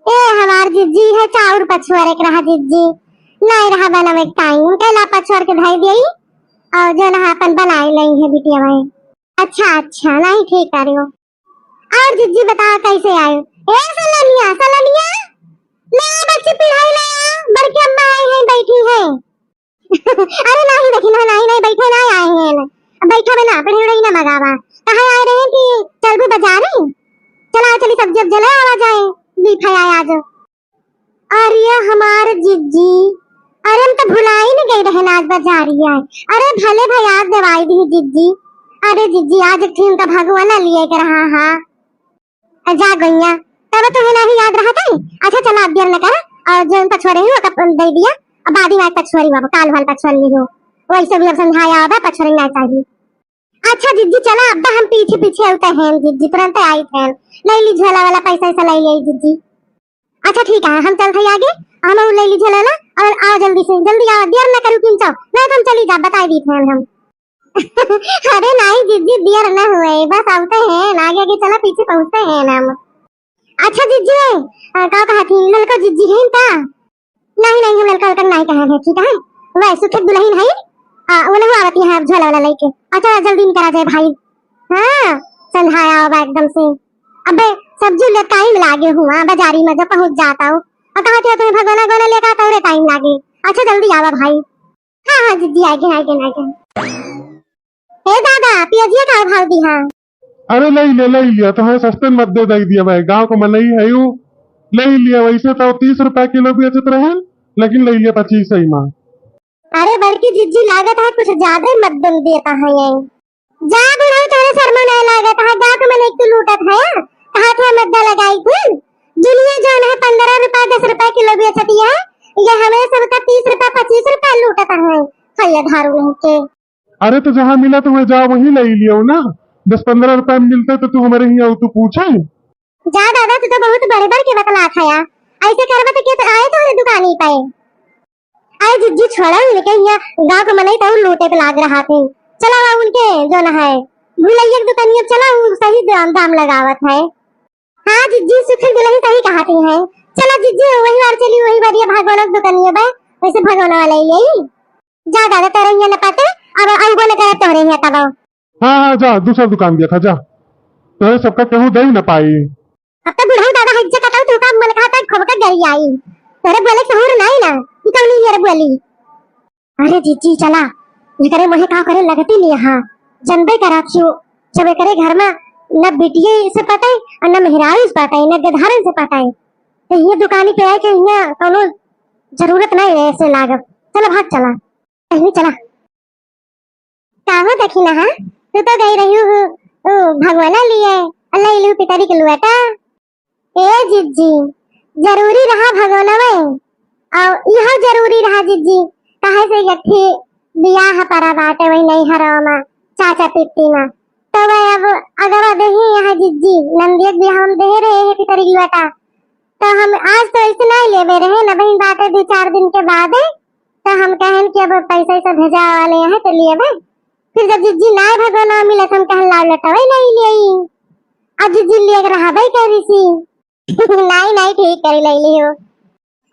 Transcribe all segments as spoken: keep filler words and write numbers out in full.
ए हमार जिज्जी है, चाउर पछुआरे के रहा जिज्जी, नाई रहा बनावे के टाइम, कहला पछुआर के धई देई और जौन है अपन बनाई लई है बिटिया भाई। अच्छा अच्छा, नहीं ठीक करियो। और जिज्जी बताओ कैसे आए? ए सलोनिया, सलोनिया, ले आ बच्ची पिढ़ाई ले आ, बड़की अम्मा आई है, बैठी है। अरे नाही देखी ना, नाही नाही बैठे ना आए हैं ना। अब बैठा बे ना, पढ़े उड़े ना मगावा। कहाँ आए रहे कि चलबू बाजारे? चला चली सब्जी अब जले आवा जाए। बीफा आए आज। अरे हमार जिज्जी, अरे हम तो भुलाई न गई रहे आज बाजारी आए। अरे भले भाई आज दवाई दी जिज्जी। अरे जिज्जी आज एक ठिन का भगवाना लिए के रहा हा। आ जा गइया, तब तोहे नाही याद रहत है। अच्छा चला, अब देर न कर, और जौन पछोरे ही ओका दे दिया, अब बाद में पछोरी बाबू, काल वाल पछोर ली हो। वैसे भी अब संझाया होगा, पछोरे ना चाहिए। अच्छा जिज्जी चला, अब हम पीछे पीछे होते हैं जिज्जी, तुरंत आई थे, ले ली झोला वाला पैसा ऐसा ले ली जिज्जी। अच्छा ठीक है, हम चलत हई आगे, हम उ ले ली झोला वाला, और आओ जल्दी से, जल्दी आओ, देर न करू किंचो, नहीं तो हम चली जा, बताई दी थे हम। अरे नहीं जिज्जी, देर न हुए, बस आवते हैं, आगे आगे चला, पीछे पहुँचते हैं हम। अच्छा जिज्जी, अ, का कहत ही, ललका जिज्जी है का? नहीं नहीं, हम ललका उलका नहीं कहे हैं, ठीक है? वह सुखे दुल्हन है, आ, वो नहीं आवत यहाँ झोला वाला लेके। अच्छा जल्दी निकला जाए भाई। हाँ, संझाया होगा एकदम से। अबे सब्जी ले टाइम लागे हुआ, बाजारी में जब पहुँच जाता हूँ। और कहा थे तुम्हें भगवाना गोना लेकर आता हूँ रे, टाइम लागे। अच्छा जल्दी आवा भाई। हाँ हाँ जिज्जी, आगे आगे आगे। हे दादा, पियजिया का भाव दिहा? अरे ले लिया, ले लिया, तोहे सस्ते में दे दे दिया भाई, गाँव को मनई है यू, ले लिया। वैसे तो तीस रुपया किलो बेचत रहे, लेकिन ले लिया पच्चीस ही में। अरे बड़की जिज्जी, लागत है कुछ ज्यादा ही मद्दल देता है ये। जा बुढ़ऊ, तोरे शर्मा नहीं लागत है, गाँव के मनई तू लूटत है, कहा थे मद्दा लगाई थी। दुनिया जौन है पन्द्रह रुपया दस रुपया किलो बेचती है, ये हमें सबका तीस रुपया पच्चीस रुपया लूटत है, खैया धारू नहीं के। अरे तो जहाँ मिला तुम्हें जाओ वहीं ले लियो ना, दस पन्द्रह रुपया में मिलते तो तू हमारे यहाँ तू पूछे। जा दादा, तू तो बहुत बड़े बड़ के बतलात है यार, ऐसे करबा तो के तो आए तोहरे दुकानी पे। अरे जिज्जी छोड़ा उनके, यहाँ गाँव के मनई तो लूटे पे लाग रहा थे। चला हुआ उनके जौन है भुलैया के दुकानिया, चला उ सही दाम, दाम लगावत है। हाँ जिज्जी, सुखी दुल्हन सही कहती है। चला जिज्जी वही बार चली, वही बार ये भगवान के दुकानिया बा, वैसे भगवान वाला ही यही। जा दादा, तोरे यहाँ न पाते, अब अउबो न करे तोहरे यहाँ तब। हाँ हाँ, जा दूसरा दुकान देखा जा, तोहरे सबका केहू दे ही न पाई। अब तो बुढ़ऊ दादा हइज्जे कटाऊ, तू का मन कहता खूब का गरी आई। तोरे बोले सहूर नहीं ना, ई कौनी ये रे बोली। अरे जीजी चला, एकरे मोहे का करे लगती नहीं यहाँ, जनबे करा थियो, जब एकरे घर में न बिटिये से पटे और न मेहरारू से पटे, न गधारन से पटे, तो ये दुकानी पे आए के यहाँ कौनो जरूरत नहीं रहे से लागब। चला भाग चला, कहीं चला। काहो दखिनहा, तू तो गई रही हूँ, ओ, भगवाना लिए, अल्लाह इलू पितरी के लुआटा। ए जिज्जी, जरूरी रहा भगवानवे, और यह जरूरी रहा जिज्जी, काहे से यठी बियाह परा बाटे वही नहीं हरामा, चाचा पिट्टी मा। तो वह अब अगर देही यहाँ जिज्जी, नंदियक बियाह हम दे रहे हैं पितरी के लुआटा, तो हम आज तो ऐसे नहीं लेवे रहे, न बहिन बाटे दो चार दिन के बाद, तो हम कहन कि अब पैसा ऐसा भेजा वाले हैं तो लिए बे। फिर जब जिज्जी नाय भगवान ना मिले तो हम कहन लाव लटवे नहीं लिए। अब जिज्जी लिए रहा भाई कह रही सी। नहीं नहीं ठीक करी ले लियो।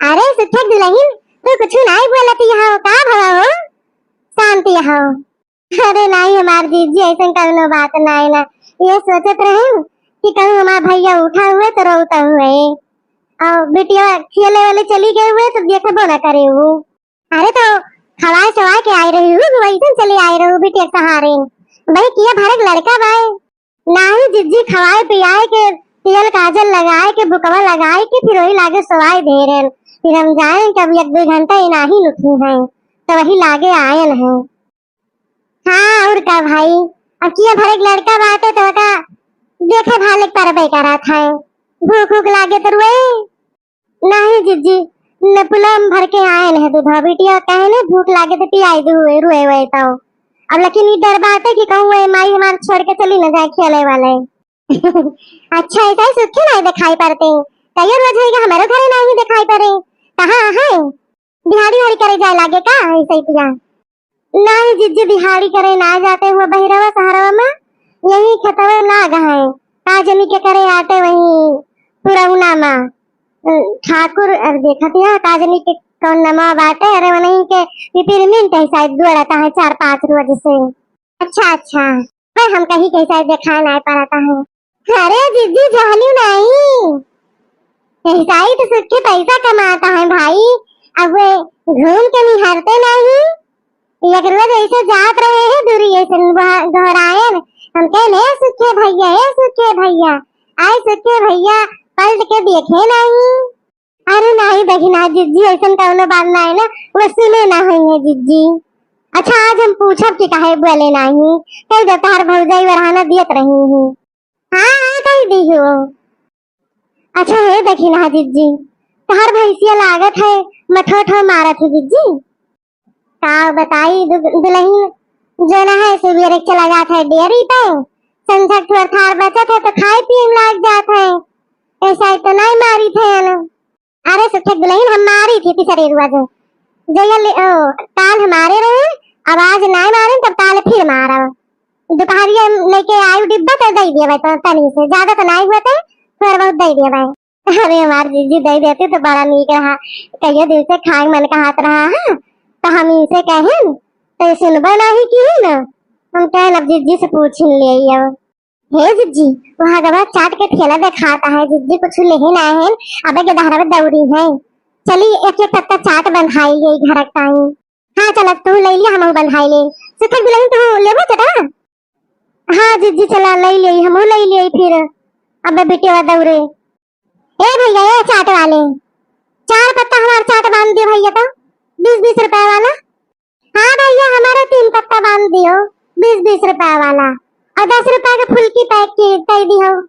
अरे सुखे दुल्हन, तू कुछ नहीं बोलत यहाँ हो, का भवा हो? शांति यहाँ हो। अरे नाई हमार जीजी, ऐसन कउनो बात नाई ना। ये सोचत रहे कि कहूँ हमार भैया उठा हुए तो रोता हुए, और बिटिया खेले वाले चली गए हुए तो देखबो ना करे हूँ। अरे तो खवाए सवाए के आए रही हूँ, वैसन चले आए रहू बिटिया के सहारे। भाई किया भरक लड़का बाय। नाही जिज्जी, खवाए पियाए के, तेल काजल लगाए के, बुकवा लगाए के, फिर वही लागे सोवाए देरेन। फिर हम जाए कि अब एक दो घंटा इनाही लुकी हैं, तो वही लागे आयन है। हाँ, और का भाई, अब किया भरे के लड़का बाटे तो का देखे भाले के परबे करत है। भूख उख लागे तो रुए। नाही जिज्जी, नपुला में भर के आए न है दूधवा। बिटिया कहे ने भूख लागे तो पियाई दू, रुए हुए तो। अब लेकिन ई डर बाटे कि कहूँ ए माई हमार छोड़ के चली न जाए खेले वाले। अच्छा, ऐसा ही सुखे नहीं दिखाई पड़ते। कई रोज होइगा हमारे घरे नहीं दिखाई पड़े। कहाँ है? दिहाड़ी हाड़ी करे जाए लागे का ऐसे ही पिया? नाही जिज्जी, दिहाड़ी करे ना जाते हुए बहिरवा सहरवा में, यही खेतवा लाग है। का जमी के करे आटे वही पुरौना मा, अ, ठाकुर, अरे देखत है काजनी के कौन नमा बाटे, अरे वनही के पिपरमिंट है शायद, दौड़त है चार पाँच रोज से। अच्छा, अच्छा। अरे हम कहीं कैसा देखा नहीं पड़ता है। अरे जिज्जी, जानी नहीं, ऐसा ही तो सुखे पैसा कमाता है भाई। अब वे घूम के निहारते नहीं, एक रोज ऐसे जात रहे हैं दूरी ऐसे घ-, घोरायन, हम कहे, "हे सुखे भैया, हे सुखे भैया, आए सुखे भैया, पलट के देखे नहीं।" अरे नाही दखिना जिज्जी, ऐसन कौनो बात नाही ना, वो सुने ना होइहैं जिज्जी। अच्छा, आज हम पूछब कि काहे बोले नाही, कह दे तोहार भौजाई वरहाना दियत रही ही। हाँ, हाँ, कह दियो। अच्छा, हे दखिना जिज्जी, तोहार भैंसिया लागत है, मठो ठो मारत है जिज्जी। का बताई दु-, दुलहिन, जो ना है सुबेरे चला जात है डेयरी पे, संझा के थोड़ा थार बचत है तो खाए पिए में लाग जात है, ऐसा ही तो नहीं मारी थे ना। अरे सुखे दुलहिन, हम मारी थी तीसरे रुआ जो, जया ले, ओ, काल हमारे रहे, अब आज नहीं मारे तब काल फिर मारा। दोपहरिया लेके आयु डिब्बा तो दे दिया भाई, तो तनी से ज्यादा तो नहीं हुआ थे, थोड़ा बहुत दे दिया भाई। अरे हमार जिज्जी दे देती तो बड़ा नीक रहा, कहियो दिन से खाए मन कहत रहा है, तो हम इनसे कहें तो ये सुनबे नहीं की ना। हम कहें अब जिज्जी से पूछ ही ले अब। हे जिज्जी, वहाँ गवा चाट के ठेला देखाता है जिज्जी, कुछ लेहे ना है, अबे के दहरवे दौरी है। चली एक एक पत्ता चाट बंधाई गई घर टाइम। हाँ चल, तू ले लिया, हम बंधाई ले। सुखक दुलहिन तू लेबो चटा? हाँ जिज्जी, चला ले ले, हम ले ले फिर। अबे बिटिया दौरे। ए भैया, ए चाट वाले, चार पत्ता हमार चाट बांध दियो भैया, तो बीस बीस रुपया वाला। हाँ भैया, हमारे तीन पत्ता बांध दियो, बीस बीस रुपया वाला, और दस रुपया के फुल्की पैक की दे दियो।